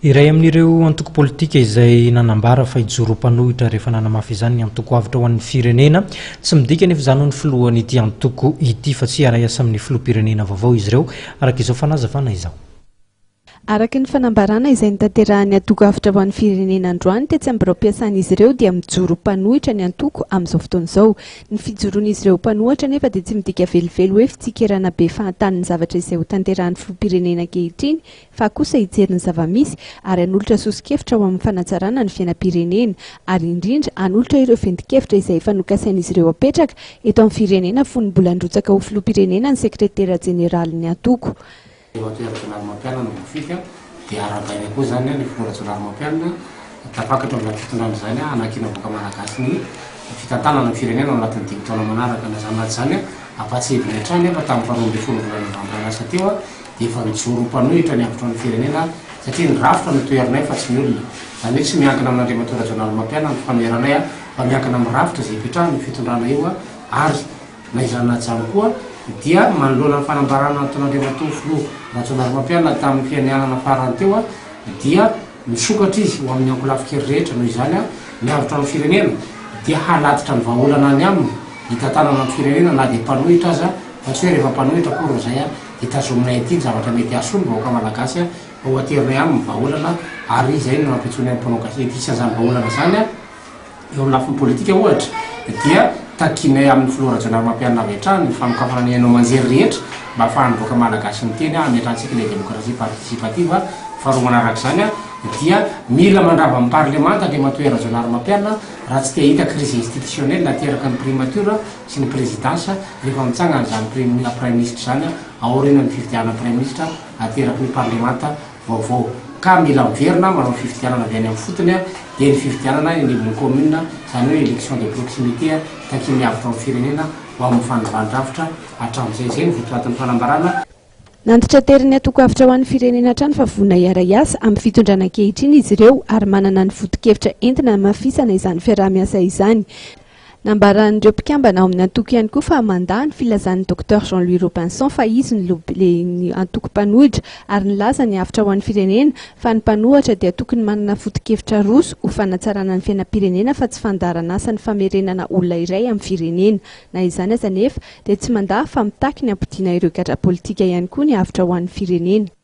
Iray amin'ireo antoko politika izay nanambara fa hijoro ho mpanohitra rehefa nanamafy izany ny antoko Avotra ho an'ny Firenena. Tsy midika anefa izany ho ny filohan'ity antoko ity fa tsy hiara-hiasa amin'ny filoham-pirenena vaovao izy ireo, araka izao fanazavana izao. Araka ny fanambarana izay notanterahan'ny antoko Avotra ho an'ny Firenena androany tetsy amin'ny biraom-piasan'izy ireo dia mijoro ho mpanohitra ny antoko amin'izao fotoana izao. Ny fijoroan'izy ireo ho mpanohatra anefa dia tsy midika velively hoe fitsikerana be fahatany ny zavatra izay hotanterahan'ny filoham-pirenena ankehitriny fa kosa hijery ny zava-misy ary hanolotra soso-kevitra ho amin'ny fanatsarana ny fiainam-pirenena ary indrindra hanolotra ireo ventin-kevitra izay efa nokasain'izy ireo hapetraka eto amin'ny firenena fony mbola nirotsaka ho filoham-pirenena ny sekretera jeneralin'ny antoko. Andriamatoa Rajaonarimampianina no voafidy dia arahabaina koa izany ny filoha Rajaonarimampianina tafakatra ao anaty fitondrana izany hanakiana vahoaka malagasy ny fitantanana ny firenena ao anatin'ny dimy taona manaraka. Na izany na tsy izany ampahatsiahivina hatrany fa tamin'ny faharoa ambin'ny folo volana novambra lasa teo dia efa nijoro ho mpanohitra ny hafitry ny firenena satria ny rafitra no toherinay fa tsy ny olona. Izany hoe tsy miankina amin'Andriamatoa Rajaonarimampianina ny fanoheranay fa miankina amin'ny rafitra izay ipetrahan'io fitondrana io ary na izany na izany koa dia manoloana ny fanambarana nataon'Andriamatoa Filoha Rajaonarimampianina tamin'ny fianianana farany teo dia misokatra izy ho amin'ny ankolafin-kery rehetra noho izany ny avotra ny firenena dia hanatitra ny vahaolana any aminy hitantanana ny firenena na dia mpanohitra aza fa tsy hoe rehefa mpanohitra akory izay dia tazominay aty ny zavatra mety hahasoa ny vahoaka malagasy fa ho aterinay aminy ny vahaolana ary izay no nampiantsoinay ny mpanao gazety isan'izany vahaolana izany eo amin'ny lafiny politika ohatra dia takianay amin'ny filoha Rajaonarimampianina avy hatrany ny fanokafana ny haino aman-jery rehetra mba ahafahan'ny vahoaka malagasy miteny hametrahantsika ilay demokrasia participative. Faharoa manaraka izany dia mila mandrava ny parlemanta Andriamatoa Rajaonarimampianina raha tsy te hahita crise institutionnelle ateraky ny primature sy ny présidence rehefa mitsangana izany praiminisitra izany aorianan'ny fifidianana praiminisitra ateraky ny parlemanta vaovao ka mila miverina manao fifidianana avy any amin'ny fotony dia ny fifidianana eny anivon'ny commune izany hoe élection de proximité takian'ny avotra amin'ny firenena ho amin'ny fanovàn-drafitra hatramin'izay. Izay no votoatin'ny fanambarana. Nantitraterin'ny antoko Avotra ho an'ny Firenena hatrany fa vonona hiara-hiasa amin'ny fitondrana ankehitriny izy ireo ary manana ny foto-kevitra entina hamafisana izany fiaraha-miasa izany. Nambaran'ireo mpikambana ao amin'ny antoko ihany koa fa mandà ny filazan'ny Docteur Jean Louis Robinson fa izy no lehiben'ny antoko mpanohitra ary nilaza ny Avotra ho an'ny Firenena fa ny mpanohatra dia tokony manana foto-kevitra roso ho fanatsarana ny fiainam-pirenena fa tsy fandaharanasa ny famerenana olona iray amin'ny firenena. Na izany aza anefa dia tsy mandà fa mitaky ny hampodiana ireo gadra politika ihany koa ny Avotra ho an'ny Firenena.